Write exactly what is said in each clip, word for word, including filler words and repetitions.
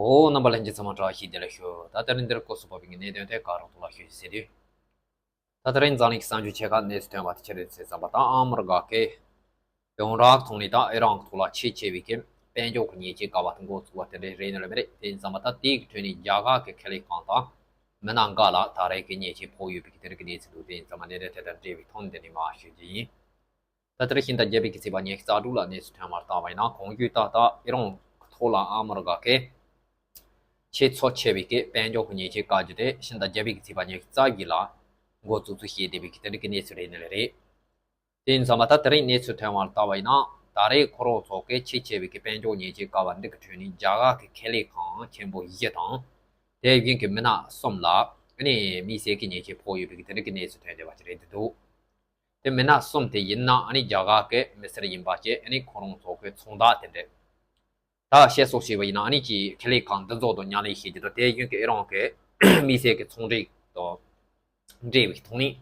ཨོ། རྣམ་པ་ལྷན་རྒྱས་ཚང་མ་བཀྲ་ཤིས་བདེ་ལེགས་ཞུ། ད་དེ་རིང་འདིར་སྐོར་སུ་བབས་པའི་གནད་དོན་དེ་ག་རང་ཐོག་ལ་ཞུ་ཞིག་ཟེར་དུས། ད་དེ་རིང་འཛམ་གླིང་གི་གསར་འགྱུར་ཆེ་ཁག་གནས་ཚུལ་ཐོན་པ་དེ་ཆ་རེ་ཟེར་ཙམ་པ་དང་། ཨ་མི་རི་ཀ་གི་ཡོངས་གྲགས་ཐོག་ནས་ད་ཨི་རན་གྱི་ཐོག་ལ་ཆེས་ཆེ་བའི་གི་དཔལ་འབྱོར་གྱི་ཉེས་ཆད་བཀལ་བ་དེ་འགོ་བཙུགས་པ་དེ་འདྲ་རེད་ནི་ལ་མི་རེད། དེ་ཡིན་ཙམ་པ་ད་དེའི་གི་ཁྲོད་ནས་རྒྱ་གར་གྱི་ཁེ་ལས་ཁང་དང་མི་སྣ་འགའ་ལ་ད་རེས་ཀྱི་ཉེས་ཆད་ཕོག་ཡོད་པའི་གི་དེ་འདྲ་གི་གནས་ཚུལ་འདུག་དེ་ཡིན་ཙམ་པ་གནད་དོན་དེ་དང་འབྲེལ་བའི་ཐོག་ནས་འདི་ནས་མར་ཞུ་རྒྱུ་ཡིན། ད་ལྟར་ཕྱི་ཟླ་བརྒྱད་པའི་གི་ཚེས་པ་ཉི་ཤུ་རྩ་དྲུག་ལ་གནས་ཚུལ་ཐོན་པར་བལྟས་པ་ཡིན་ན། གོང་ཞུས་ལྟར་ད་ཨི་རན་གྱི་ཐོག་ལ་ཨ་མི་རི་ཀ་གིས་ཆེས་ཚབས་ཆེ་བའི་གི་དཔལ་འབྱོར་གྱི་ཉེས་ཆད་བཀལ་རྒྱུ་དེ་ཕྱི་ཟླ་བརྒྱད་པའི་གི་ཚེས་པ་ཉི་ཤུ་རྩ་བཞི་ལ་འགོ་བཙུགས་ཚུལ་བཤད་བསྡད་པའི་གི་དེ་འདྲ་གི་གནས་ཚུལ་རེད་ནི་ལ་རེད། དེ་ཡིན་ཙམ་པ་ད་དེ་རིང་གནས་ཚུལ་ཐོན་པར་བལྟས་པ་ཡིན་ན། ད་རེས་ཁོ་རང་ཚོ་གིས་ཆེས་ཆེ་བའི་གི་དཔལ་འབྱོར་ཉེས་ཆད་བཀལ་བ་འདི་གི་ཁྲོད་ནས་རྒྱ་གར་གྱི་ཁེ་ལས་ཁང་ཆེན་པོ་བཞི་དང་། དེ་བཞིན་གྱི་མི་སྣ་གསུམ་ལ་ཨ་ནི་དམིགས་བསལ་གྱི་ཉེས་ཆད་ཕོག་ཡོད་པའི་གི་དེ་འདྲ་གི་གནས་ཚུལ་ཐོན་བསྡད་པ་ཅིག་རེད་འདུག་དེ་མི་སྣ་གསུམ་དེ་ཡིན་ན་ཨ་ནི་རྒྱ་གར་གྱི་མི་སེར་ཡིན་པ་བཅས། ཨ་ནི་ཁོ་རང་ཚོ་གི་ཚོང་བདག་དེ་འདྲ། ད་བཤད་སྲོལ་བྱས་པ་ཡིན་ན་ཨ་ནི་ཀྱི་ཁེ་ལས་ཁང་འདི་ཚོ་དང་མཉམ་ལས་བྱེད་རྒྱུ་དང་། དེ་བཞིན་གྱི་ཨི་རན་གྱི་དམིགས་བསལ་གྱི་ཚོང་འབྲེལ་དང་འབྲེལ་བའི་ཐོག་ནས་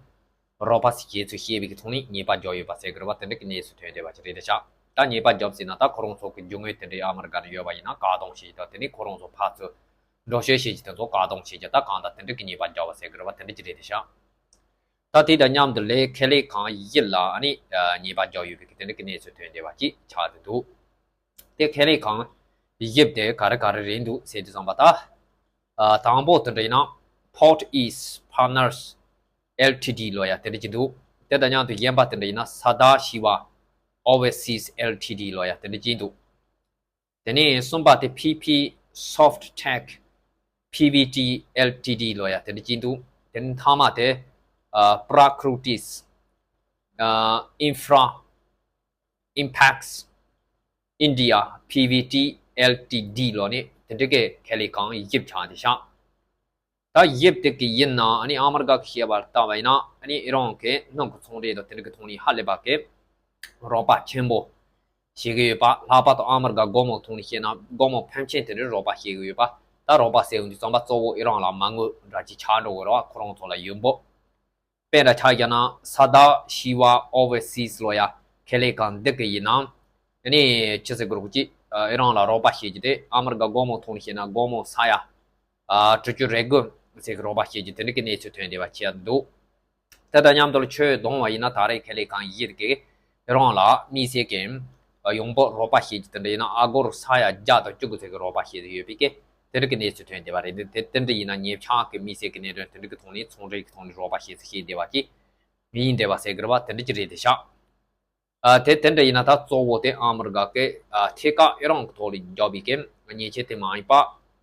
རོགས་པ་བྱེད་ཚུལ་བཤད་པའི་ཐོག་ནས་ཉེས་པ་འཇོག་ཡོད་པ་ཟེར་གི་རེད་པ། དེ་འདྲ་གི་གནས་ཚུལ་ཐོན་བསྡད་པ་ཅིག་རེད་དེ་ཤག་ད་ཉེས་པ་བརྒྱབ་ཟིན་ན་ད་ཁོ་རང་ཚོ་གི་རྒྱུ་དངོས་དེ་འདྲའི་ཨ་མི་རི་ཀ་ནས་ཡོད་པ་ཡིན་ན་བཀག་སྡོམ་བྱེད་རྒྱུ་དང་། དེ་ནས་ཁོ་རང་ཚོ་ཕར་ཚུར་འགྲོ་སྐྱོད་བྱེད་རྒྱུ་དེ་ཚོ་བཀག་སྡོམ་བྱེད་རྒྱུ། ད་གང་ལྟར་དེ་འདྲ་གི་ཉེས་པ་འཇོག་པ་ཟེར་གི་རེད་པ། དེ་འདྲ་ཅིག་རེད་དེ་ཤག་ད་དེ་དང་མཉམ་དུ་ལས་ཁེ་ལས་ཁང་བཞི་ལ་ཨ་ནི་ཉེས་པ་འཇོག་ཡོད་པའི་གི་དེ་འདྲ་གི་གནས་ཚུལ་ཐོན་བསྡད་པ་ཅིག་ཆགས་བསྡད་འདུག་དེ་ཁེ་ལས་ཁང་བཞི་དེ་ག་རེ་ག་རེ་རེད་འདུག་ཟེར་དུས་ཙམ་པ་ད། ཨ། དང་པོ་དེ་འདྲ་ཡིན་ན་Port East Partners Ltd ལོ་ཡ་དེ་འདྲ་ཅིག་འདུག་དེ་དང་མཉམ་དུ་གཞན་པ་དེ་འདྲ་ཡིན་ན་Sadashiva Overseas Ltd ལོ་ཡ་དེ་འདྲ་ཅིག་འདུག་དེ་ནས་གསུམ་པ་དེ་P P Soft Tech P V T Ltd ལོ་ཡ་དེ་འདྲ་ཅིག་འདུག་དེ་ནས་མཐའ་མ་དེ་ཨ། Prakrutis ཨ། Infra Impax India P V T Ltd ལོ་ནས་དེ་འདྲ་གི་ཁེ་ལས་ཁང་བཞི་ཆགས་བསྡད་ཤག་ད་བཞི་དེ་གི་ཡིན་ན་ཨ་ནི་ཨ་མི་རི་ཀ་གི་བཤད་པར་བལྟས་པ་ཡིན་ན། ཨ་ནི་ཨི་རན་གྱི་སྣུམ་གྱི་ཚོང་འབྲེལ་དང་དེ་འདྲ་གི་ཐོག་ནས་ཧ་ལས་པ་གི་རོགས་པ་ཆེན་པོ་བྱེད་ཀྱི་ཡོད་པ། ལྷག་པར་དུ་ཨ་མི་རི་ཀ་སྒོར་མོ་ཐོག་ནས་བཤད་ན་སྒོར་མོ་ཕོན་ཆེན་དེ་འདྲ་རོགས་པ་བྱེད་ཀྱི་ཡོད་པ། ད་རོགས་པ་ཟེར་ཡོང་དུས་ཙམ་པ་གཙོ་བོ་ཨི་རན་ལ་མ་དངུལ་འདྲ་ཅིག་ཆགས་འགྲོ་གི་རེད་པ། ཁོ་རང་ཚོ་ལ་ཡོང་འབབ། དཔེ་འདྲ་ཆ་བཞག་ན་Sadashiva Overseas ལོ་ཡ་ཁེ་ལས་ཁང་འདི་གི་ཡིན་ན། ཨ་ནི་ཅི་ཟེར་དགོས་རེད་པ། ཅིག་ཨི་རན་ལ་རོགས་པ་བྱེད་རྒྱུ་དེ་ཨ་མི་རི་ཀ་སྒོར་མོ་ཐོག་ནས་བཤད་ན་སྒོར་མོ་ས་ཡ་ཨ། དྲུག་ཅུ་རེ་དགུ་ཟེར་གི་རོགས་པ་བྱེད་རྒྱུ་དེ་འདྲ་གི་གནས་ཚུལ་ཐོན་བསྡད་པ་ཅིག་འདུག་དེ་དང་མཉམ་དུ་ཆོས་བསྡོམས་པ་ཡིན་ན་ད་རེས་ཁེ་ལས་ཁང་བཞི་གིས་ཨི་རན་ལ་དམིགས་བསལ་གྱི་ཡོང་འབབ་རོགས་པ་བྱེད་རྒྱུ་དེ་འདྲ་ཡིན་ན་ཨ་སྒོར་ས་ཡ་བརྒྱ་དང་བཅུ་དགུ་ཟེར་གི་རོགས་པ་བྱེད་ཀྱི་ཡོད་པའི་གི་དེ་འདྲ་གི་གནས་ཚུལ་ཐོན་བསྡད་པ་རེད། དེ་དེ་འདྲ་ཡིན་ན་ཉེ་ཆར་གྱི་དམིགས་བསལ་གྱི་གནད་དོན་དེ་འདྲ་གི་ཐོག་ནས་ཚོང་འབྲེལ་གྱི་ཐོག་ནས་རོགས་པ་བྱེད་ཚུལ་བཤད་བསྡད་པ་ཅིག་ཡིན་བསྡད་པ་ཟེར་གི་རེད་པ། དེ་འདྲ་ཅིག་རེད་དེ་ཤག་ཨ། དེ་དེ་འདྲ་ཡིན་ན་ད་གཙོ་བོ་དེ་ཨ་མི་རི་ཀ་གི་ཨ། ཐད་ཀར་ཨི་རན་གྱི་ཐོག་ལ་རྒྱག་པའི་གི་ཉེས་ཆད་དེ་མ་ཡིན་པ།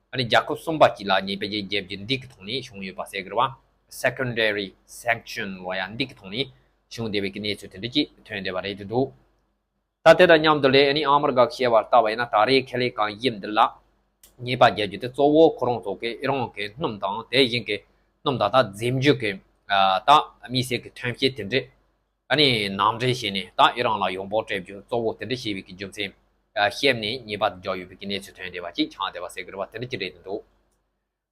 ཨ་ནི་རྒྱལ་ཁབ་གསུམ་པ་གཅིག་ལ་ཉེས་པ་ཅིག་བརྒྱབ་རྒྱུ་འདི་གི་ཐོག་ནས་བྱུང་ཡོད་པ་ཟེར་གི་རེད་པ། Secondary Sanction ལོ་ཡ་འདི་གི་ཐོག་ནས་བྱུང་བསྡད་པའི་གི་གནས་ཚུལ་དེ་འདྲ་ཅིག་ཐོན་བསྡད་པ་རེད་དེ་འདུག་ད་དེ་དང་མཉམ་དུ་ལས་ཨ་ནི་ཨ་མི་རི་ཀ་གི་བཤད་པར་བལྟས་པ་ཡིན་ན་ད་རེས་ཁེ་ལས་ཁང་བཞི་འདི་ལ་ཉེས་པ་བརྒྱབ་རྒྱུ་དེ་གཙོ་བོ་ཁོ་རང་ཚོ་གི་ཨི་རན་གྱི་སྣུམ་དང་དེ་བཞིན་གྱི་སྣུམ་དང་ད་རྫས་འགྱུར་གྱི་ཨ། ད་དམིགས་བསལ་གྱི་ཐོན་སྐྱེད་དེ་འདྲ་ཨ་ནི་ནང་འདྲེན་བྱས་ནས་ད་ཨི་རན་ལ་ཡོང་འབབ་སྤྲད་རྒྱུ་གཙོ་བོ་དེ་འདྲ་བྱས་པའི་གི་རྒྱུ་མཚན་ཨ། བཤད་ནས་ཉེས་པ་འཇོག་ཡོད་པའི་གི་གནས་ཚུལ་ཐོན་བསྡད་པ་ཅིག་ཆགས་བསྡད་པ་ཟེར་གི་རེད་པ། དེ་འདྲ་ཅིག་རེད་དེ་འདུག་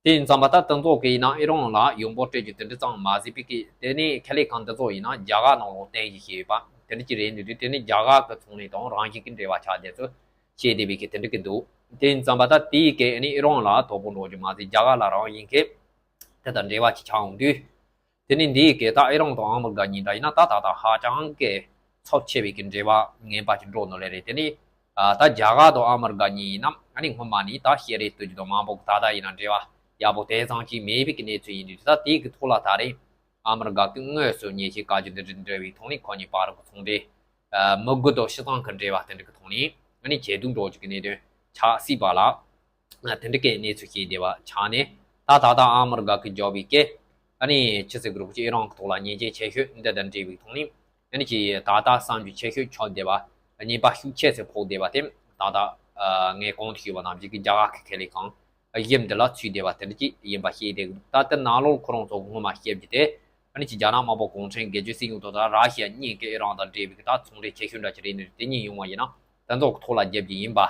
དེ་ཡིན་ཙམ་པ་ད་དེ་ཚོ་གི་ཡིན་ན་ཨི་རན་ལ་ཡོང་འབབ་སྤྲད་རྒྱུ་དེ་འདྲ་ཙམ་མ་ཟད་པའི་གི་དེ་ནས་ཁེ་ལས་ཁང་དེ་ཚོ་ཡིན་ན་རྒྱ་གར་ནང་ལོགས་རྟེན་གཞི་བྱས་ཡོད་པ་དེ་འདྲ་ཅིག་རེད་འདུག་དུས་དེ་ནས་རྒྱ་གར་གྱི་ཚོང་ལས་དང་རང་བཞིན་གྱི་འབྲེལ་བ་ཆགས་བསྡད་ཚུལ་བཤད་བསྡད་པའི་གི་དེ་འདྲ་གི་འདུག་དེ་ཡིན་ཙམ་པ་ད་དེའི་གི་ཨ་ནི་ཨི་རན་ལ་དོ་ཕོག་འགྲོ་རྒྱུ་མ་ཟད་རྒྱ་གར་ལ་རང་བཞིན་གྱི་དེ་དང་འབྲེལ་བ་ཅིག་ཆགས་འོང་དུས། དེ་ནས་འདིའི་གི་ད་ཨི་རན་དང་ཨ་མི་རི་ཀ་གཉིས་འདྲ་ཡིན་ན་ད་ད་ལྟ་ཧ་ཅང་གི་ཚབས་ཆེ་བའི་གི་འབྲེལ་བ་ངན་པ་ཅིག་འགྲོ་ནོ་ལེ་རེད། དེ་ནས་ཨ། ད་རྒྱ་གར་དང་ཨ་མི་རི་ཀ་གཉིས་ཡིན་ན་ཨ་ནི་སྔོན་མ་ནས་ད་ཤེས་རེ་ལྟོས་རྒྱུ་དང་མང་པོ་གི་ད་ལྟ་ཡིན་ན་འབྲེལ་བ་ཡག་པོ་དེ་ཙམ་ཅིག་མེད་པའི་གི་གནས་ཚུལ་ཡིན་དུས། ད་དེའི་གི་ཐོག་ལ་ད་རེས་ཨ་མི་རི་ཀ་གི་དངོས་སུ་ཉེས་ཆད་བཀལ་རྒྱུ་འདི་འདྲ་འབྲེལ་བའི་ཐོག་ནས་ཁོ་གཉིས་བར་གི་ཚོང་འབྲེལ་ཨ། མི་དགུ་དང་སྤྱི་བཏང་གི་འབྲེལ་བ་དེ་འདྲ་གི་ཐོག་ནས་ཨ་ནི་ཇེ་སྡུག་འགྲོ་རྒྱུ་གི་གནད་དོན་ཆགས་སྲིད་པ་ལ། དེ་འདྲ་གི་གནས་ཚུལ་ཞིག་བསྡད་པ་ཆགས་ནས། ད་ད་ལྟ་ཨ་མི་རི་ཀ་གི་རྒྱབ་བི་ཀེ་ཨ་ནི་ཕྱི་སྲིད་གི་རོགས་ཀྱི་ཨི་རན་གྱི་ཐོག་ལ་ཉེས་ཆད་ཆེ་ཤོས་འདི་དང་འབྲེལ་བའི་ཐོག་ནས་ཨ་ནི་ཀྱི་ད་ལྟ་བསམ་རྒྱུ་ཆེ་ཤོས་ཆགས་བསྡད་པ། ཉེས་པ་ཤུགས་ཆེ་ཚེ་ཕོག་བསྡད་པ་དེ་ད་ལྟ་ངས་གོང་དུ་ཞུས་པ་ནང་བཞིན་གྱི་རྒྱ་གར་གྱི་ཁེ་ལས་ཁང་གཞན་འདི་ལ་ཚུད་བསྡད་པ་དེ་འདྲ་ཅིག་ཡིན་པ་ཤེས་བསྡད་ཀྱི་འདུག་ད་ལྟ་ནང་ལོགས་ཁོ་རང་ཚོ་སྔོན་མ་བཤད་རྒྱུ་དེ་ཨ་ནི་ཀྱི་རྒྱ་ནག་དམར་པོ་གུང་ཁྲན་སྒེར་གཅོད་སྲིད་གཞུང་དང་ད་ར་ཤི་ཡ་གཉིས་ཀྱི་ཨི་རན་དང་འབྲེལ་བའི་གི་ད་ཚོང་འབྲེལ་ཆེ་ཤོས་འདྲ་ཅིག་རེད་ནི་རེད། དེ་གཉིས་ཡོང་བ་ཡིན་ན། དེ་ཚོ་གི་ཐོག་ལ་རྒྱབ་ཀྱི་ཡིན་པ།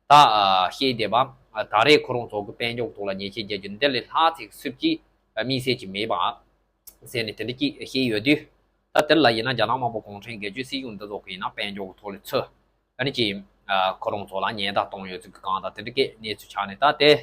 ད་ཨ་ཤེས་བསྡད་པ། ཨ་ད་རེས་ཁོ་རང་ཚོ་གི་དཔལ་འབྱོར་གི་ཐོག་ལ་ཉེས་ཆད་རྒྱག་རྒྱུ་འདི་ལས་ལྷག་ཚིག་སུབ་ཀྱི་ཨ་དམིགས་བསལ་གྱི་མེད་པ་ཟེར་ནས་དེ་འདྲ་ཅིག་བཤད་ཡོད་དུས། ད་དེ་ལ་ཡིན་ན་རྒྱ་ནག་དམར་པོ་གུང་ཁྲན་སྒེར་གཅོད་སྲིད་གཞུང་འདི་ཚོ་གི་ཡིན་ན་དཔལ་འབྱོར་གི་ཐོག་ལ་ཚུར་ཨ་ནི་ཅིག་ཨ་ཁོ་རང་ཚོ་ལ་ཉེན་བརྡ་གཏོང་ཡོད་ཚུལ་གི་གང་ལྟར་དེ་འདྲ་གི་གནས་ཚུལ་ཆགས་ནས། ད་དེ་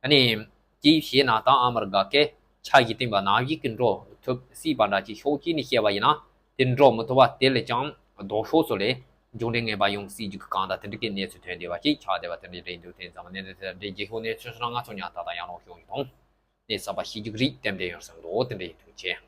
ཨ་ནི་ཅིའི་ཕྱིར་ན་ད་ཨ་མར་ག་ཁེ་ཆ་ཞིག་བསྟན་པ་ནམ་ཞིག་གི་འགྲོ་ཐུབ་སྲིད་པ་འདྲ་ཅིག་ཤོག་ཅིག་ནས་བཤད་པ་ཡིན་ན་དེ་འགྲོ་མི་ཐུབ་པ་དེ་ལས་ཀྱང་ལྡོག་ཕྱོགས་སུ་ལས་འབྱུང་འབྲས་ངན་པ་ཡོང་སྲིད་རྒྱུ་གི་གང་ལྟར་དེ་འདྲ་གི་གནས་ཚུལ་ཐོན་བསྡད་པ་ཅིག་ཆགས་བསྡད་པ་དེ་འདྲ་རེད་འདུག་དེ་ཙམ་ནས་དེ་འདྲ་རྗེས་ཤོག་གནས་ཚུལ་སོགས་ང་ཚོ་ཉག་ཐག་དང་ཡང་ལོག་ཤོག་ཡིན་དང་ནས་བསམ་པ་ཤེས་རྒྱུ་རིགས་ཏན་ཏན་ཡོད་བསམ་འདུག་དེ་འདྲ་ཡིན་ཐུགས་རྗེ་ཆེ།